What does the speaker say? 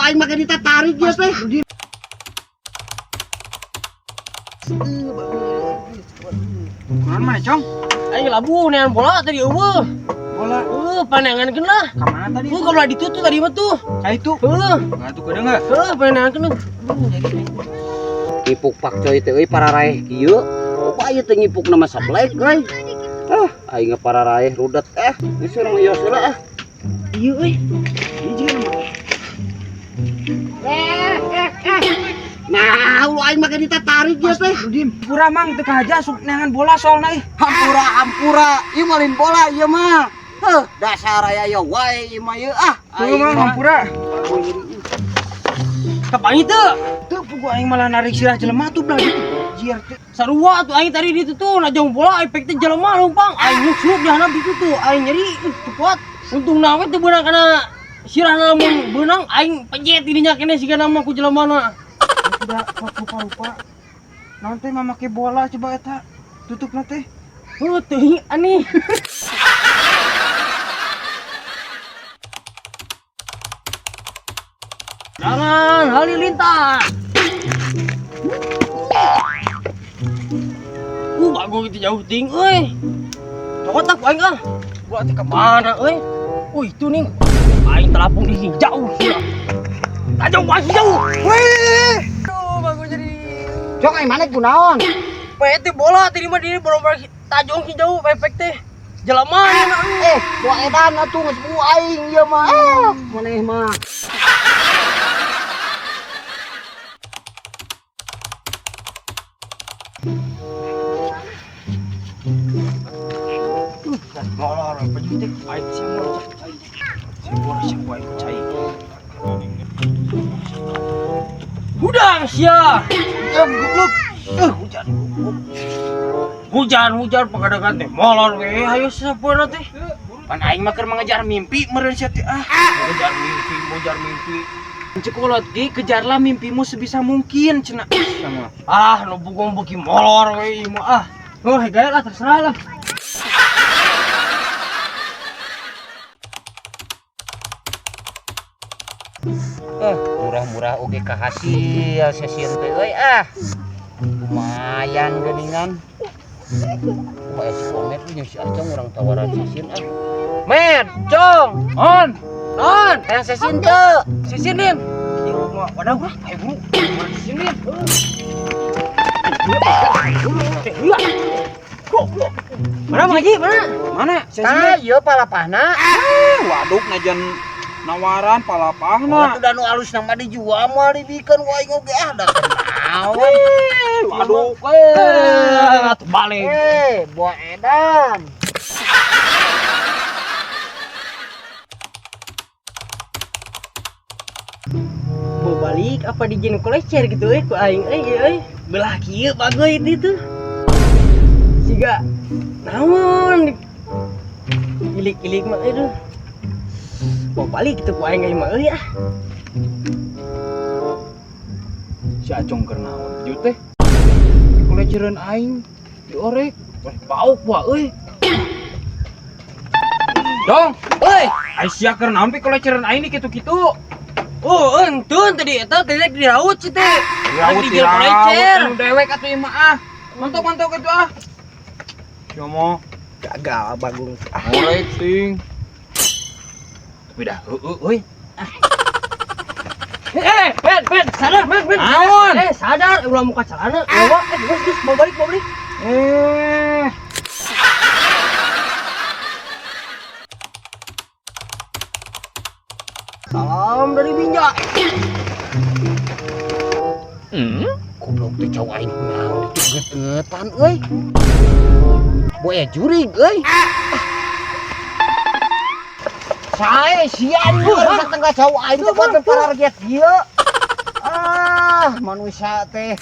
aing make ditatarik ieu teh. Kunaon mana, Cong? Aing labuh neangan bola tadi eueuh. Bola. Heuh, panangankeun lah. Ka mana tadi? Heuh, kalau ditutup tadi mah tuh. Ka itu. Heuh, Enggak tuh kedeung enggak? heuh, panangankeun. Aduh, jadi Ngipuk pakcoy teh euy pararaeh kieu. Loba ieu teh ngipuk nama sablek euy. Ah, aing pararaeh rudet eh. Geus urang ieu heula ah. Ieu euy. Ini juga nama. Nah, lu aing make ditatarik ieu teh. Dim, pura mang teu kahaja asup neangan bola soalna ih. Hampura hampura, ieu malin bola ieu mah. Heuh, dasar aya ieu wae ieu mah ieu ah. Tuh mang hampura. Kapan itu? Teu pugu aing malah narik sirah jelema tuh belah ditu. Jiar teh. Sarua tuh aing tadi ditu tuh najong bola efek teh jelema lumpang aing nyusup di handap ditu tuh aing nyeri teu kuat. Untung nawe teu beunang kana sirahna lamun beunang aing pejet dinya kene siga nama ku jelemana. Udah rupa-rupa. Naon teh make bola coba eta. Tutupna teh. Heuh teuing aneh. Jangan halilintar. Bagus itu jauh ting euy. Cokot tak aing ah. Gua teh kemana euy? Itu nih. Aing telapung di sini jauh sih. Tajam masih jauh. Wih. Aduh, bagus jadi. Cong aing mana kunaon? PT bola tadi mah diri belum tajong si jauh efek teh. Jelema Eh, buah edan atuh geus bu aing ieu mah. Ah, maneh mah. Molor apa juga teh? Aing sih molor. Siapa siapa aing cai. Hudang sia. Goblok. Hujan. Hujan-hujan pagadagan teh molor we ayo sapoeuna teh. Pan aing mah keur mengejar mimpi meureun sia teh ah. Mengejar mimpi, mengejar mimpi. Ceuk kolot ge kejarlah mimpimu sebisa mungkin cenah. Sama. Ah, nu bugong beuki molor we ieu mah ah. Oh, gaya lah terserah lah. Murah-murah oge kahasil sesieun teh euy ah. Lumayan geuningan. Kumaha si Komet jeung si Acong urang tawaran sesieun ah. Med, Cong, On. non, hayang sesieun teu? Sisir nin. Di rumah wadah gua, ayo buru. Sisir nin. Goblok. Mana Mang Haji? Mana? Mana? Tah, ieu palapahna. Waduh najan nawaran Oh, palapahna. atuh da nu alus mah dijual moal dibikeun ku aing oge ah da naon. Waduh. Atuh balik. Eh, buah edan. Mau balik apa dijin kolecer gitu euy ku aing euy ieu euy. Belah kieu bagoy itu tuh. Siga naon ilik-ilik mah aduh. Mau balik gitu ku aing euy mah euy ah. Si Acong keur naon kieu teh? Kulecereun aing diorek. Wah, pauk wah euy. Dong, Euy, ai sia keur naon pi kulecereun aing di kitu-kitu. oh entun tadi eta tadi rek diraut sih teh. Diraut Rek dijieun kolecer. anu dewek atuh ieu mah ah. Mantok-mantok atuh ah. Sia mah Gagal bagung. orek ting. Tapi dah heueuh euy. Eh, Ben, Ben, sadar, Ben, Ben. Naon? Eh, sadar, ulah muka celana. Ulah, geus, geus, mau balik, mau balik. Eh. Salam dari Binjai. Goblok teh cau aing kunaon itu geut-geutan euy. Boya jurig euy. Sae sia nu resep tengah cau aing teh buat pararget kieu. Ah, manusia teh.